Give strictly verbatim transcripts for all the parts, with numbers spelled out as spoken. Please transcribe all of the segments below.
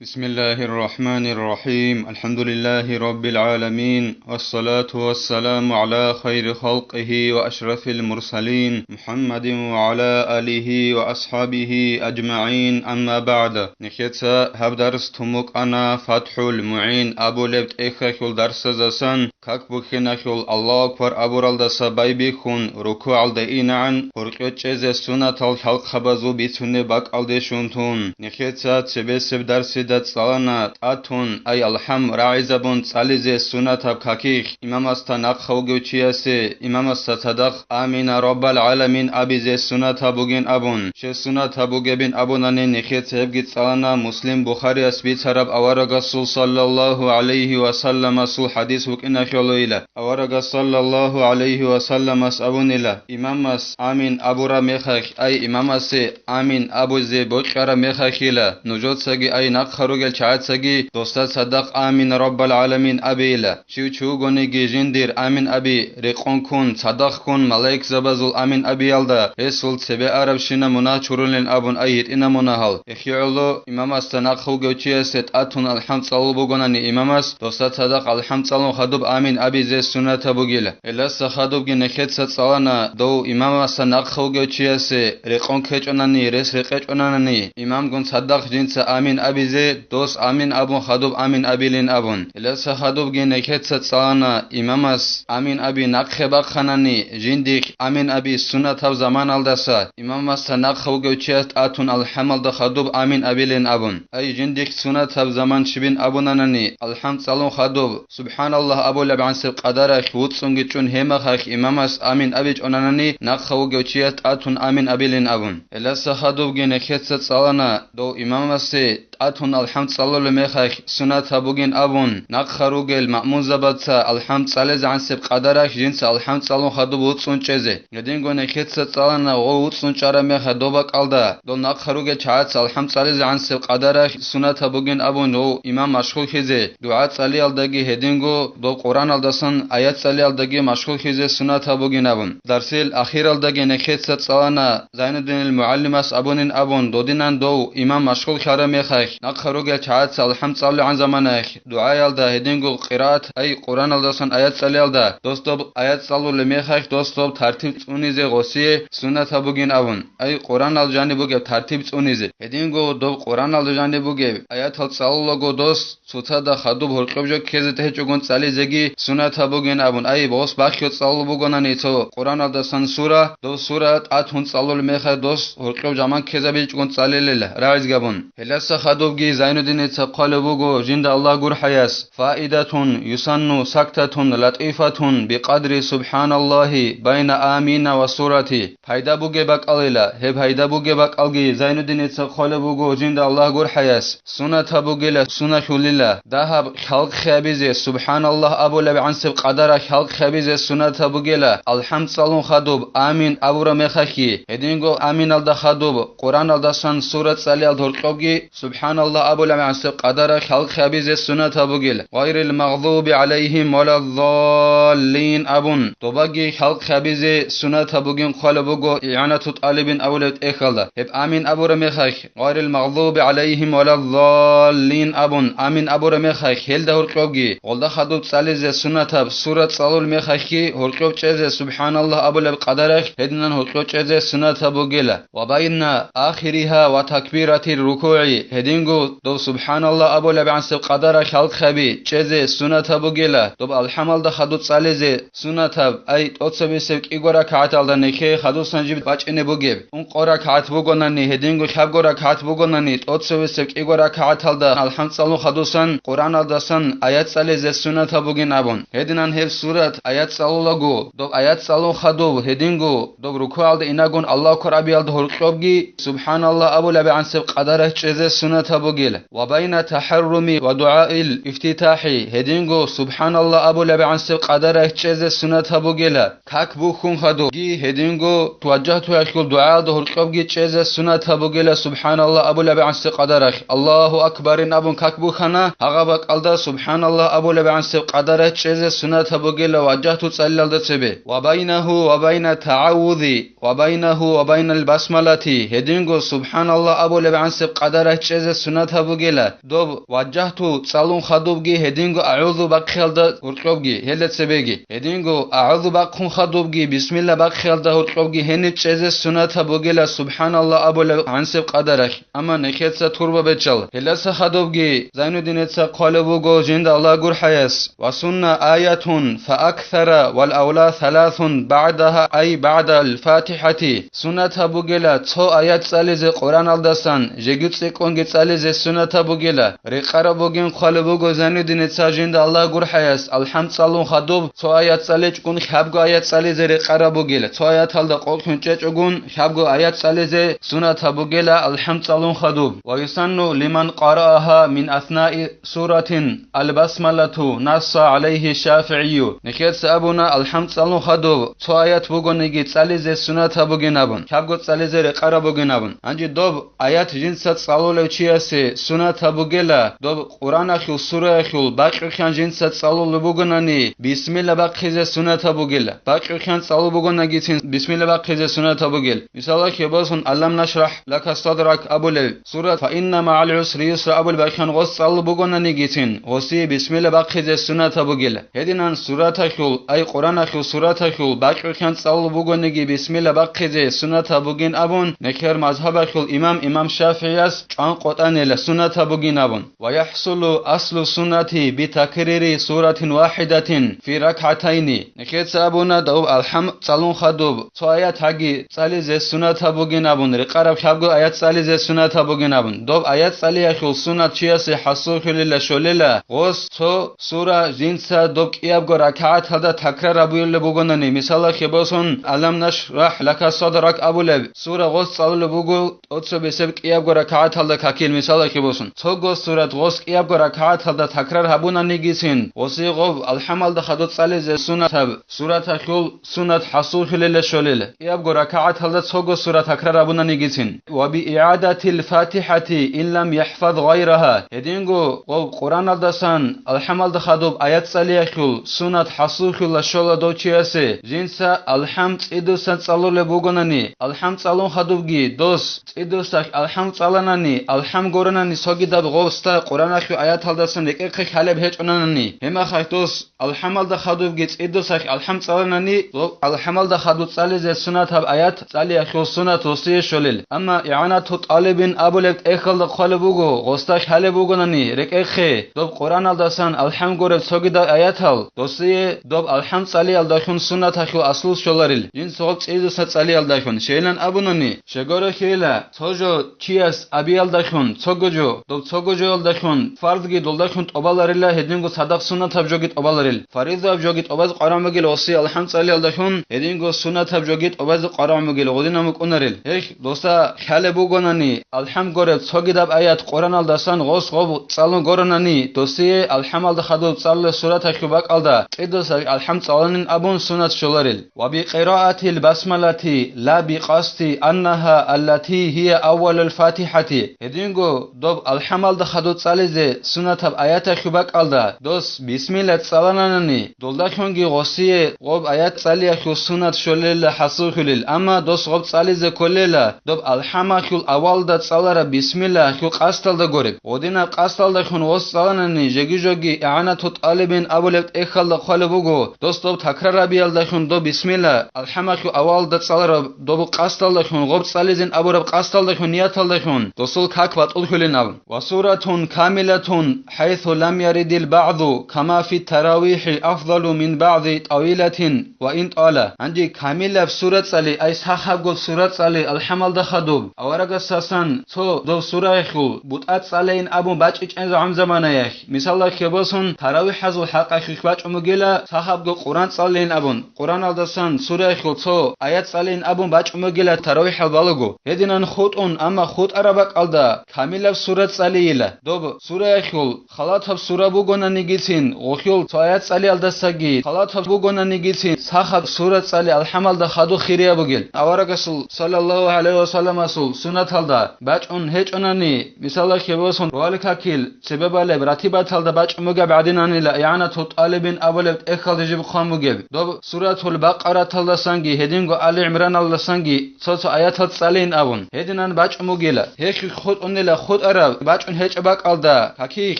بسم الله الرحمن الرحيم. الحمد لله رب العالمين. والصلاة والسلام على خير خلقه وأشرف المرسلين محمد وعلى آله وأصحابه أجمعين. أما بعد. Нехеца гьаб дарс тумукъана ФатхӀул МугӀин абулеб тӀехьалъул дарсазасан. Как бухьиналъул Аллагьу акбар абуралдаса байбихьун, рукугӀалда инагӀан, гьоркьо чӀезе сунатал хӀалкъабазул бицунеб бакӀалде щун тун. Нехеца цебесеб дарсида цӀалана тӀатун, ай алхӀам рагӀизабун цӀализе сунатаб какихь, имамасда нахъа вугев чиясе, имамасда цадахъ «Амина, Раббал гӀаламин» абизе сунатаб бугин абун. Щай сунатаб бугебин абунани, нехеца гьебги цӀалана Муслим, Бухарияс бицараб аварагасул саллаллагьу гӀалайгьи ва салламасул хӀадис вукӀиналъулайила. Аварагас саллаллагьу гӀалайгьи ва салламас абунила: «Имамас амин абураб мехалъ, ай имамасе амин абузе бокьараб мехалъила, нужецаги, ай нахъа ругел чагӀацаги, досда цадахъ Амин, Раббал гӀаламин абейила». Щив чи вугониги жиндир амин аби рекъон ккун, цадахъ ккун малаикзабазул амин абиялда, гьесул цебе арабщина мунагь чурулин абун, ай гьитӀина мунагьал. ЭхигӀоло имамасда нахъа вугев чиясе тӀатун алхӀам цӀалул бугонани имамас, досда цадахъ алхӀам цӀалун хадуб амин абизе сунатаб бугила. Гьелдаса хадубги нехеца цӀалана дов имамасда нахъа вугев чиясе, рекъон ккечӀонани, рес рекъечӀонани, имамгун цадахъ жинца амин абизе, дос амин абун хадуб амин абилин абун. Гьелдаса хадубги нехеца цӀалана имамас амин аби нахъе бахъанани, жиндихъ амин аби сунатаб заманалдаса, имамасда нахъа вугев чияс тӀатун алхӀамалда хадуб амин абилин абун. Ай жиндихъ сунатаб заман щибин абунанани, алхӀам цӀалун хадуб, СубхӀаналлагь абулеб гӀансеб къадаралъ вуцӀцӀунги чӀун гьемахалъ имамас амин абичӀонанани, нахъа вугев чияс тӀатун амин абилин абун. Гьелдаса хадубги нехеца цӀалана дов имамасе тӀатун алхӀам цӀалулеб мехалъ сунатаб бугин абун, нахъа ругел маъмунзабаца алхӀам цӀалезегӀансеб къадаралъ жинца алхӀам цӀалун хадуб вуцӀцӀун чӀезе. Гьединго нехеца цӀалана гъов вуцӀцӀун чӀараб мехалъ доб бакӀалда, дол нахъа ругел чагӀаца алхӀам цӀалезегӀансеб къадаралъ сунатаб бугин абун гъов имам машгъуллъизе, дугӀа цӀалиялдаги гьединго доб Къуръаналдасан аят цӀалиялдаги машгъуллъизе сунатаб бугин абун. Дарсил ахиралдаги нехеца цӀалана Зайнуддинил мугӀалимас абунин абун, додинан дов имам машгъуллъараб мехалъ, нахъа ругел чагӀаца алхӀам цӀалулегӀан заманаялъ, дугӀаялда гьединго къираат, ай Къуръаналдасан аят цӀалиялда, дос доб аят цӀалулеб мехалъ дос доб тартиб цӀунизе гъосие сунатаб бугин абун, ай Къуръанал жаниб бугеб тартиб цӀунизе. Гьединго доб Къуръаналда жаниб бугеб аятал цӀалулаго дос цоцазда хадуб гьоркьоб жо ккезе тӀехӀичӀогун цӀализеги сунатаб бугин абун, ай, гъос бахъго цӀалул бугонани цо Къуръаналдасан сура, дов сура тӀатун цӀалул мехалъ дос гьоркьоб жаман ккезабичӀогун цӀалилел рагӀизги абун. Гьелдаса хадубги Зайнуддиница хъвалеб буго жинда Аллагь гурхӀаяс: «Фаидатун юсанну сактатун латӀифатун бикъадри субхӀаналлагьи байна амина ва сурати». Пайда бугеб бакӀалила, гьеб пайда бугеб бакӀалги Зайнуддиница хъвалеб буго жинда Аллагь гурхӀаяс, сунатаб бугила, сунаталъулила, дагьаб хӀалкъ хабизе, СубхӀаналлагь абулеб гӀансеб къадаралъ хӀалкъ хабизе сунатаб бугила, алхӀам цӀалун хадуб, амин абураб мехалъги, гьединго аминалда хадуб, Къуръаналдасан сура цӀалиялда гьоркьобги, СубхӀаналлагь абулеб гӀансеб къадаралъ хӀалкъ хабизе сунатаб бугила, гъайрил магъдуби гӀалайгьим валаддаллин абун, добаги хӀалкъ хабизе сунатаб бугин хъвалеб буго ИгӀанату тӀалибин абулеб тӀехьалда. Гьеб амин абураб мехалъ, гъайрил магъдуби гӀалайгьим валаддаллин абун, амин абураб мехалъ, гьелда гьоркьобги, гъолда хадуб цӀализе сунатаб сура цӀалул мехалъги, гьоркьоб чӀезе СубхӀаналлагь абулеб къадаралъ гьединан гьоркьоб чӀезе сунатаб бугила. Ва байна ахириха ва такбиратир рукугӀи, гьединго дов СубхӀаналлагь абулеб гӀансеб къадаралъ хӀалкъ хаби чӀезе сунатаб бугила, доб алхӀамалда хадуб цӀализе сунатаб, ай, тӀоцебесеб кӀиго ракагӀаталда нехее хадусан жиб бачӀине бугеб. Ункъо ракагӀат бугонани, гьединго лъабго ракагӀат бугонани, тӀоцебесеб кӀиго ракагӀаталда алхӀам цӀалун хадусан Къуръаналдасан аят цӀализе сунатаб бугин абун. Гьединан гьеб сурат аят цӀалулаго, доб аят цӀалун хадуб, гьединго доб рукугӀалда инагун Аллагьу акбар абиялда гьоркьобги СубхӀаналлагь абулеб гӀансеб къадаралъ чӀезе сунатаб бугила. Ва байна тахӀарруми ва дугӀаил ифтитахӀи, гьединго СубхӀаналлагь абулеб гӀансеб къадаралъ чӀезе сунатаб бугила. Как бухьун хадубги гьединго таважжагьтуялъул дугӀаялда гьоркьобги чӀезе сунатаб бугила СубхӀаналлагь абулеб гӀансеб къадаралъ. Аллагьу акбарин абун как бухьана, гьагъаб бакӀалда СубхӀаналлагь абулеб гӀансеб къадаралъ чӀезе сунатаб бугила важжагьту цӀалиялда цебе. Ва байнагьу ва байна тагӀаввузи ва байнагьу ва байнал басмалати, гьединго СубхӀаналлагь абулеб гӀансеб къадаралъ чӀезе суннатаб бугела, доб ваджагьту цӀалун хадубги гьединго агӀузу бахъиялда гьоркьобги, гьелда цебеги, гьединго агӀузу бахъун хадубги бисмилла бахъиялда гьоркьобги гьениб чӀезе суннатаб бугела субхӀаналла абулеб гӀансеб къадаралъ. Амма нехеца турба бечал, гьелдаса хадубги Зайнуддинеца хъвалеб буго жинда Аллагь гурхӀаяс: «Ва сунна аятун фа аксара вал авла саласун багӀдагьа, ай багӀдал фатихӀати». Суннатаб бугела цо аят цӀализе Къураналдасан, жеги цӀикӀкӀунги цӀализе суннатаб бугела. Рекъараб бугин хъвалеб буго Зайнуддинеца жинда Аллагь гурхӀаяс, алхӀам цӀалун хадуб цо аят цӀаличӀгун хабго аят цӀализе рекъараб бугела, цо аяталда къокълъун чӀечӀогун хабго аят цӀализе суннатаб бугела алхӀам цӀалун хадуб. Ва юсанну лиман къарааха мин аснаи суратин албасмалату, насса гӀалайгьи ШафигӀию. Нехеца абуна, алхӀам цӀалун хадуб цо аят бугониги цӀализе суннатаб бугин абун, хабго цӀализе рекъараб бугин абун. Гьанже доб аят жинца цӀалулев чиясе суннатаб бугела, доб Къуранахул сураялъул бакьухъян жинца цӀалулеб бугонани, бисмилла бахъизе суннатаб бугела. Бакьухъян цӀалул бугонагицин бисмилла бахъизе суннатаб бугел. Мисалалъе босун, «Алам нашрахӀ лака садрак» абулеб сурат, «Фа инна магӀал гӀусри юсра» абулеб бахъян гъос цӀалул бугонанигицин, гъосие бисмилла бахъизе суннатаб бугела. Гьединан сураталъул, ай Къуранахул сураталъул бакьухъян цӀалул бугониги бисмилла бахъизе суннатаб бугин абун, нехер мазгьабалъул имам, имам ШафигӀияс чӀванкъотӀанила суннатаб бугин абун. Ва яхӀсулу аслу суннати би такрири суратин вахидатин фи ракгӀатайни. Нехеца абуна, дов алхӀам цӀалун хадуб цо аят гьаги цӀализе суннатаб бугин абун, рекъараб хабго аят цӀализе суннатаб бугин абун. Доб аят цӀалиялъул суннат чиясе хӀасуллъулила щолила, гъос цо сура жинца доб кӀиябго ракагӀаталда такрар абуйулеб бугонани, мисалалъе босун, «Алам нашрахӀ лака садрак» абулеб сура гъос цӀалулеб буго, тӀоцебесеб кӀиябго ракагӀаталда какил, мисалалъе босун. Цого сурат гъос кӀиябго ракагӀаталда такрар гьабунанигицин, гъосие гъоб алхӀамалда хадуб цӀализе суннатаб сураталъул суннат хӀасуллъулила щолила. КӀиябго ракагӀаталда цого сурат такрар гьабунанигицин. Ва би игӀадатил фатихӀати ин лам яхӀфаз гъайраха. Гьединго гъоб Къураналдасан алхӀамалда хадуб аят цӀалиялъул суннат хӀасуллъула щола дов чиясе, жинца алхӀам цӀидусан цӀалулеб бугонани, алхӀам цӀалун хадубги дос цӀидусалъ алхӀам цӀаланани, алхӀам горанани, цогидаб гъосда Къураналъул аяталдасан рекӀехъе хьалеб гьечӀонанани, гьеб мехалъ дос алхӀамалда хадубги цӀидусалъ алхӀам цӀаланани, доб алхӀамалда хадуб цӀализе суннатаб аят цӀалиялъул суннат гъосие щолел. Амма ИгӀанату тӀалибин абулеб тӀехьалда хъвалеб буго, гъосда хьалеб бугонани, рекӀехъе, доб Къураналдасан алхӀам гуреб цогидал аятал, досие доб алхӀам цӀалиялдалъун суннаталъул аслу щоларил, жинца гъоб цӀидуса цӀалиялдалъун, щайилан абунани, щегорехьейила, цо жо чияс абиялдалъун, цого жо, доб цого жоялдалъун фарзги долдалъун тӀобаларила, гьединго цадахъ суннатаб жоги тӀобаларил. Фаризаяб жоги тӀобазе къваригӀун бугел гъосие алхӀам цӀалиялдалъун, гьединго суннатаб жоги тӀобазе къваригӀун бугел гъодинаб букӀунарил. Гьелъ, досда хьалеб бугонани, алхӀам гуреб цогидаб аят Къураналдасан гъос гъоб цӀалун горанани, досие алхӀамалда хадуб цӀалулеб сураталъул бакӀалда цӀидусалъ алхӀам цӀаланин абун суннат щоларил. Ва би къираатил басмалати ла би къасди аннаха аллати гьия аввалул фатихӀати. Гьединго доб алхӀамалда хадуб цӀализе суннатаб аяталъул бакӀалда дос бисмилла цӀалананани, долдалъунги гъосие гъоб аят цӀалиялъул суннат щолелила хӀасуллъулил, амма дос гъоб цӀализе кколела, доб алхӀамалъул авалда цӀалараб бисмиллалъул къасдалда гуреб. Гъодинаб къасдалдалъун гъос цӀаланани, жеги-жоги ИгӀанату тӀалибин абулеб тӀехьалда хъвалеб буго, дос доб такрар гьабиялдалъун доб бисмилла, алхӀамалъул авалда цӀалараб доб къасдалдалъун, гъоб цӀализин абураб къасдалдалъун, нияталдалъун, досул как батӀуллъулин абун. Ва суратун камилатун хӀайсу лам яридил багӀду кама фи таравихӀи афдалу мин багӀди тӀавилатин ва ин тӀала. Гьанже камилаб сура цӀали, ай сахабго сура цӀали алхӀамалда хадуб, аварагасасан цо доб сураялъул бутӀа цӀалейин абун бачӀичӀеб гӀамзаманаялъ, мисалалъе босун, таравихӀазул хӀакъалъулъ бачӀун бугела сахабго Къуран цӀалейин абун, Къураналдасан сураялъул цо аят цӀалейин абун бачӀун бугела таравихӀал балуго. Гьединан хутӀун, амма хутӀараб бакӀалда камилаб сура цӀалейила. Доб сураялъул халатаб сура бугонанигицин, гъолъул цо аят цӀалиялдасаги халатаб бугонанигицин, сахаб сура цӀали алхӀамалда хадуб хирияб бугел. Аварагасул, саллаллагьу гӀалайгьи ва салламасул, суннаталда бачӀун гьечӀонани, мисалалъе босун, рогьалил какил цебе балеб ратибаталда бачӀун бугеб гӀадинанила ИгӀанату тӀалибин абулеб тӀехьалда жиб хъван бугеб, доб Суратул Бакъараталдасанги гьединго Али ГӀимраналдасанги цо-цо аятал цӀалейин абун, гьединан бачӀун бугела. Гьелъ хутӀун Нила хутӀараб бачӀун гьечӀеб бакӀалда, каких,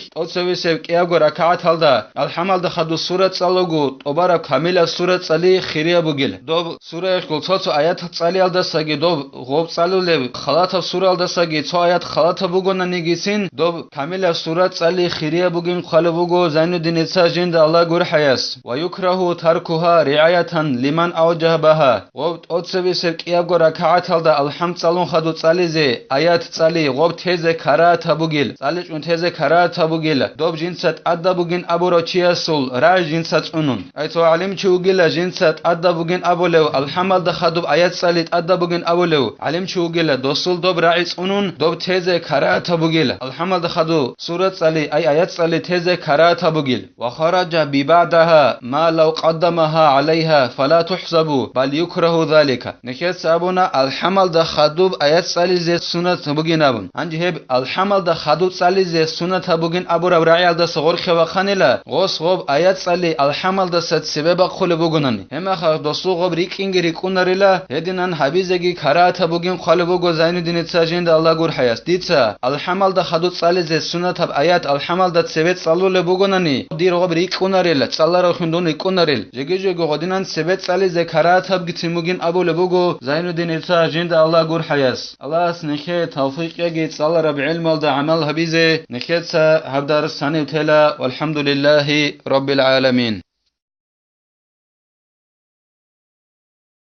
тӀоцевесев кӀиябго ракагӀаталда, алхӀамалда хадуб сурат цӀалуго, тӀубараб камилаб сурат цӀали хирияб бугел. Доб сураялъул цо-цо аят цӀалиялдасаги доб гъоб цӀалулеб халатаб суралдасаги цо аят халатаб бугонанигицин, доб камилаб сурат цӀали хирияб бугин хъвалеб буго Зайнуддиница жинда Аллагь гурхӀаяс. Ва юкрагьу таркугьа ригӀаятан лиман авжагьабагьа. Гъоб тӀоцебесеб кӀиябго ракагӀаталда алхӀам цӀалун хадуб цӀализе, аят цӀали, гъоб тезе карагьатаб бугел, цӀаличӀун тезе карагьатаб бугела, доб жинца тӀадаб бугин абурав чиясул рагӀи жинца цӀунун. Ай цо гӀалимчи вугила жинца тӀадаб бугин абулев, алхӀамалда хадуб аят цӀали тӀадаб бугин абулев гӀалимчи вугила, досул доб рагӀи цӀунун, доб тезе карагьатаб бугела, алхӀамалда хадуб сурат цӀали, ай аят цӀали тезе карагьатаб бугел. Ва хараджа бибагӀдагьа ма лав къаддамагьа гӀалайгьа фала тухӀсабу, бал юкрагьу залика. Нехеца абуна, алхӀамалда хадуб аят цӀализе сунат бугин абун. Гьанже гьеб алхӀамалда хадуб цӀализе сунат бугин абураб рагӀиялдаса гъоркье вахъанила, гъос гъоб аят цӀали алхӀамалдаса цебе бахъулеб бугонани. Гьебмехалъ досул гъоб рикӀкӀинги рикӀкӀунарила, гьединан гьабизеги карагьатаб бугин хъвалеб буго Зайнуддиница жинда Аллагь гурхӀаяс. Дица алхӀамалда хадуб цӀализе сунатаб аят алхӀамалда цебе цӀалулеб бугонани, дир гъоб рикӀкӀунарила, цӀаларавхъин дун рикӀкӀунарил. Жеги-жего гъодинан цебе цӀализе карагьатабгицин бугин абулеб буго Зайнуддиница жинда Аллагь гурхӀаяс. Аллагьас нехее тавфикъ яги цӀалараб гӀелмалда гӀамал гьабизе. Нехеца гьаб дарс гьанив тела. ВалхӀамдулиллагьи раббил гӀаламин.